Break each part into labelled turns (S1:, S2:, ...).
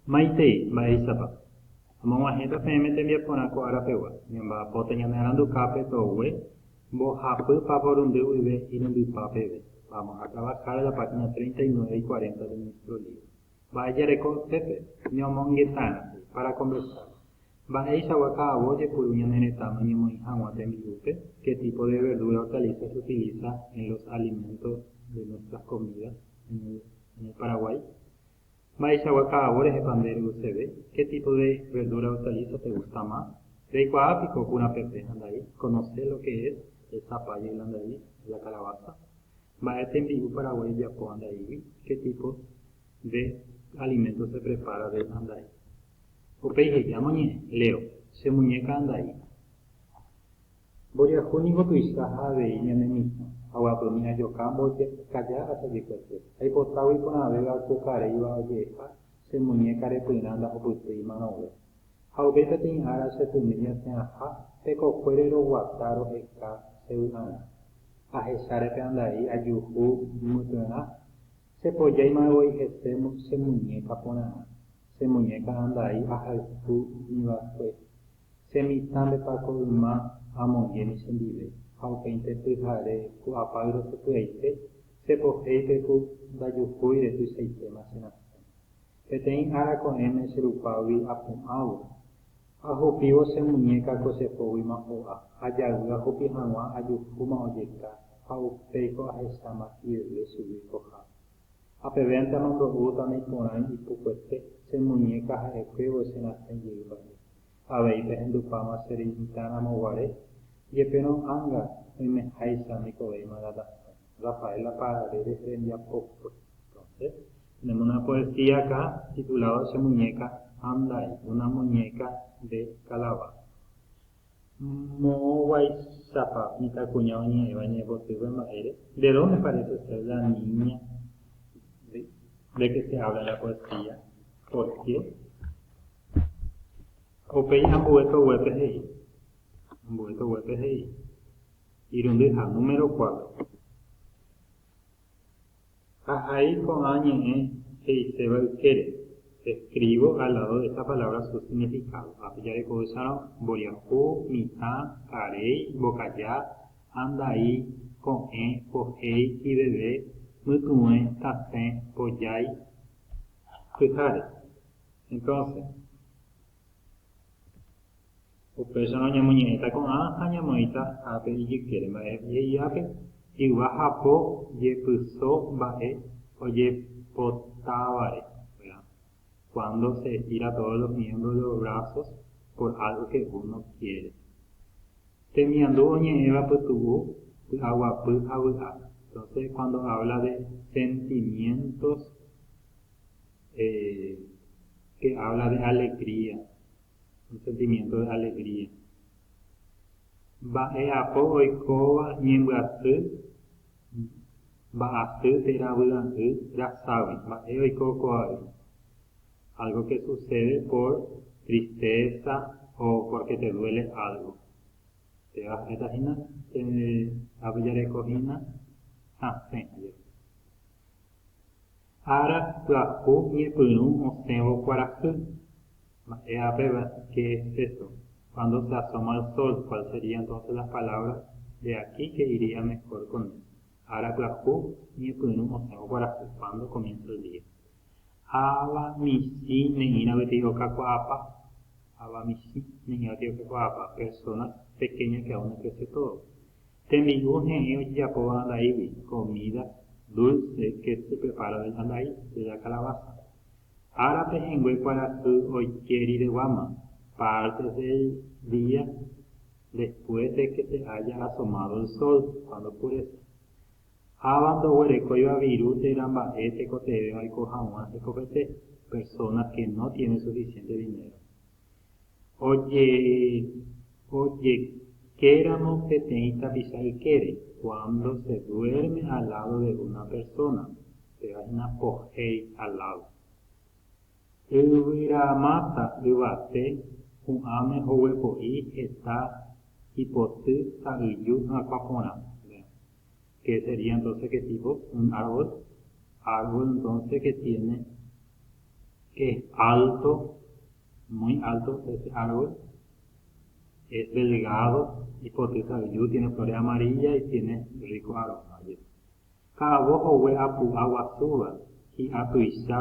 S1: Maitei, mba'éichapa. Amog̃uahẽta peẽme tembiaporã ko ára pegua, ñamba'apóta ñane arandukápe togue mbohapy paporundy guive irundypa peve. Vamos a trabajar la página 39 y 40 de nuestro libro. Mba'e jareko upépe? Ñomongetarã, para conversar. Mba'eichagua ka'avo ojepuru ñane retãme oñemoĩ hag̃ua tembi'úpe? Qué tipo de verdura hortaliza se utiliza en los alimentos de nuestras comidas en el Paraguay? Mba'eichagua ka'avo rehepa nde re'useve? Qué tipo de verdura hortaliza te gusta más? Reikuaa piko kurapepẽ ha ndai? Conoce lo que es el zapallo y la ndai, la calabaza? Mba'e tembi'u Paraguái ojapo andaígui? Qué tipo de alimento se prepara del andai? Upéi he'i, Amoñe'ẽ, leo, che muñeca andai. Mboriahu niko tuicha ha avei ñane mitã, aguapymi ajoka mboykeja asajekuete. Aipotágui iporãvéva ku karéiva oje'eha, che muñeca repyrã ndahupytýi marõve. Ha upéi peteĩ ára che tymi ñasẽ'aha, pe kokuére roguata roheka che vy'arã. Ahecháre pe andai ajuhu mytyrã, che pojáima voi hese che muñeca porãrã. Che muñeca andai ahayhúmiva'ekue. Che mitã ndepa ko yma amongémi chendive, ha upéinte pyhare ku apáyro sapy'aite, che pohéipe ku ndajuhúire tuichaitéma che rasẽ. Peteĩ ára ko'ẽme che rupágui apu'ãvo, ahupívo che muñeca ko che póguima ho'a, ajayvy ahupi hag̃ua ajuhúma ojeka, ha upéiko ahecháma kiveve chugui koha. Ha pevénte amombe'úta naiporãi ipukuete, che muñeca ha'ekuévo che rasẽ jey mba'e. Avei pehendupáma che mitã ramo guare, jepérõ ánga oimeháicha ndeikovéima datasẽ. Rafaela Paredes rembiapokue. Entonces, tenemos una poesía acá titulado Che muñeca andai, una muñeca de calabaza. Moõguáichapa mitãkuña oñe'ẽva ñe'ẽpotýpe mba'ére? De dónde parece ser la niña de que se habla en la poesía? Por qué? Upéi ambue toguépe he'i. Ambue toguépe he'i. Irundyha, número cuatro. Ahai ko'ã ñe'ẽ he'iséva ykére. Escribo al lado de esta palabra su significado. Ápe jarekóicharõ, mboriahu, mitã, karéi, mbokaja, andai, ko'ẽ, pohéi, kiveve, mytuẽ, tasẽ, pojái, pyhare. Entonces, upéicharõ ñamoñe'ẽta ko'ã ha ñamoĩta ápe ijykére mba'e he'ihápe jyva hapo jepyso mba'e ojepotávare, ¿verdad? Cuando se estira todos los miembros de los brazos por algo que uno quiere. Temiandu oñe'ẽva pytu'u, py'aguapy ha vy'a. Entonces, cuando habla de sentimientos eh, que habla de alegría, un sentimiento de alegría. Mba'e'apo oikóva ñembyasy, mba'asy térã vy'a'ỹ raságui. Mba'e oiko ko'águi? Algo que sucede por tristeza o porque te duele algo. Péva ha'éta hína, ápe jareko hína tasẽ. Ára pyahu ñepyrũ osẽvo kuarahy. Mba'e ápeva, qué es eso? Cuando se asoma el sol, cuál sería entonces las palabras de aquí que iría mejor con eso? Ára pyahu ñepyrũ osẽvo kuarahy, cuando comienza el día. Ava michĩ ne'ĩra gueteri okakuaapa. Ava michĩ ne'ĩra gueteri okakuaapa, personas pequeñas que aún no crece todo. Tembi'u he'ẽ ojejapóva andaígui, comida dulce que se prepara del andai, de la calabaza. Ára pehẽngue kuarahy oike rireguáma, partes del día después de que se haya asomado el sol, cuando oscurece. Ava ndoguerekóiva viru térã mba'e tekotevẽ oiko hag̃ua hekopete, personas que no tienen suficiente dinero. Oje, ojekéramo peteĩ tapicha ykére, cuando se duerme al lado de una persona, péva hína pohéi al lado. Yvyramáta yvate hu'ãme hoguepo'i heta ipoty sa'yju hyakuã porã. Qué sería entonces qué tipo? Un árbol. Árbol entonces que tiene. Que es alto, muy alto ese árbol, es delgado, ipoty sa'yju, tiene flores amarillas y tiene rico aroma. Ka'avo hogue apu'a guasúva, hi'a tuicha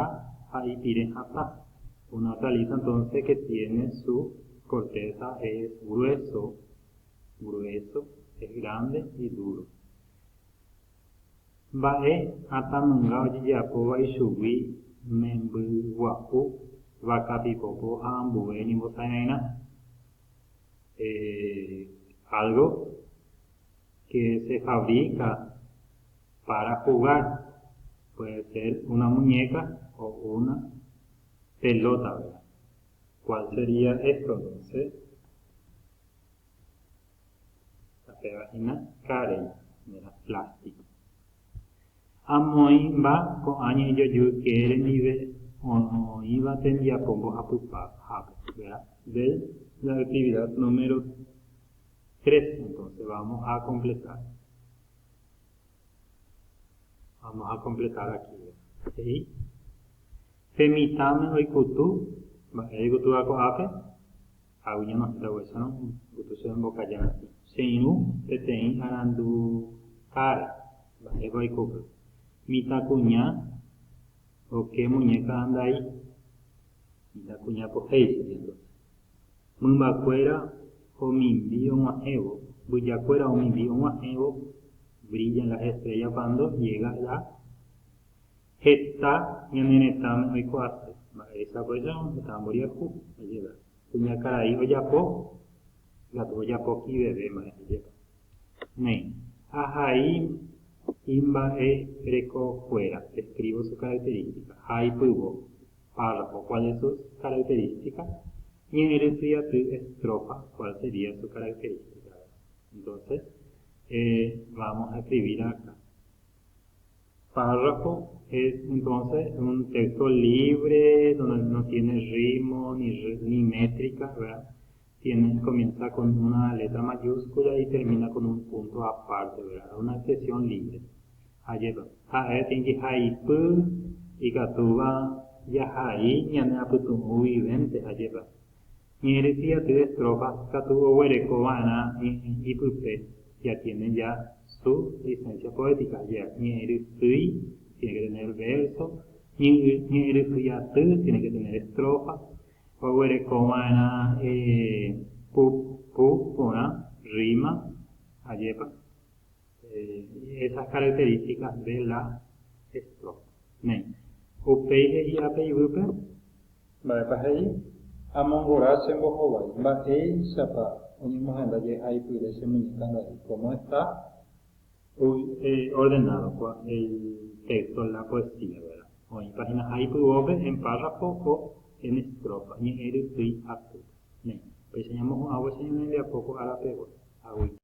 S1: ha ipire hatã. Una hortaliza entonces que tiene su corteza es grueso, grueso, es grande y duro. Mba'e hatãnunga ojejapóva ichugui membygua'u, vakapipopo ha ambue ñembosa'irãirã. Algo que se fabrica para jugar, puede ser una muñeca o una pelota, verdad? Cuál sería esto entonces? Ha péva hína karei, héra plástico. Amoĩmba ko'ã ñe'ẽjojuykére ndive oĩva tembiapo mbohapypahápe, verdad? De la actividad número 3, entonces vamos a completar. Vamos a completar aquí, verdad? He'i, Pe mitãme oikutu, mba'e oikutúva ko'ápe? Águi ñanohẽta upéicharõ kutu che mbokaja ratĩ. Che irũ peteĩ arandukáre, mba'épa oiko upépe. Mitãkuña oke muñéka andai. Mitãkuña pohéi sería entonces. Mymbakuéra omimbi og̃uahẽvo, mbyjakuéra omimbi og̃uahẽvo, brillan las estrellas cuando llega la Heta ñane retãme oikuaase mba'éichapa ojejapo heta mboriahu ojeva. Kuñakarai ojapo, ikatu ojapo kiveve mba'e ajépa. Néi, ahai imba'e rekokuéra, escribo su característica, haipyvo, párrafo, cuál es sus característica, ñe'ẽrysy aty, estrofa, cuál sería su característica. Entonces, vamos a escribir acá. Párrafo es entonces un texto libre donde no tiene ritmo ni, ni métrica, ¿verdad? Tiene, comienza con una letra mayúscula y termina con un punto aparte, ¿verdad? Una expresión libre. Ajépa, ha'e peteĩ jehaipy ikatúva jahai ñane apytu'ũ guivénte, ajépa. Ñe'ẽrysy aty estrofa katu oguereko va'erã ñe'ẽ ipype, ya tiene ya su licencia poética, ya ñe'ẽrysýi tiene que tener verso, ñe'ẽrysy aty tiene que tener estrofa, oguereko va'erã pu pu porã, rima, ajépa, esas características de la estrofa. Néi, upéi he'i ápe yvýpe. Mba'épa he'i? Amongora che mbohovái. Mba'éichapa oñemohenda jehaipyre che muñeca ndai? Cómo está ordenado el texto la poesía, verdad? Oĩpa hína haipyvópe en párrafo o en estrofa, ñe'ẽ rysýi atýpe. Néi, péicha ñamohu'ãvo che ñane rembiapo ko ára pegua. Aguyje.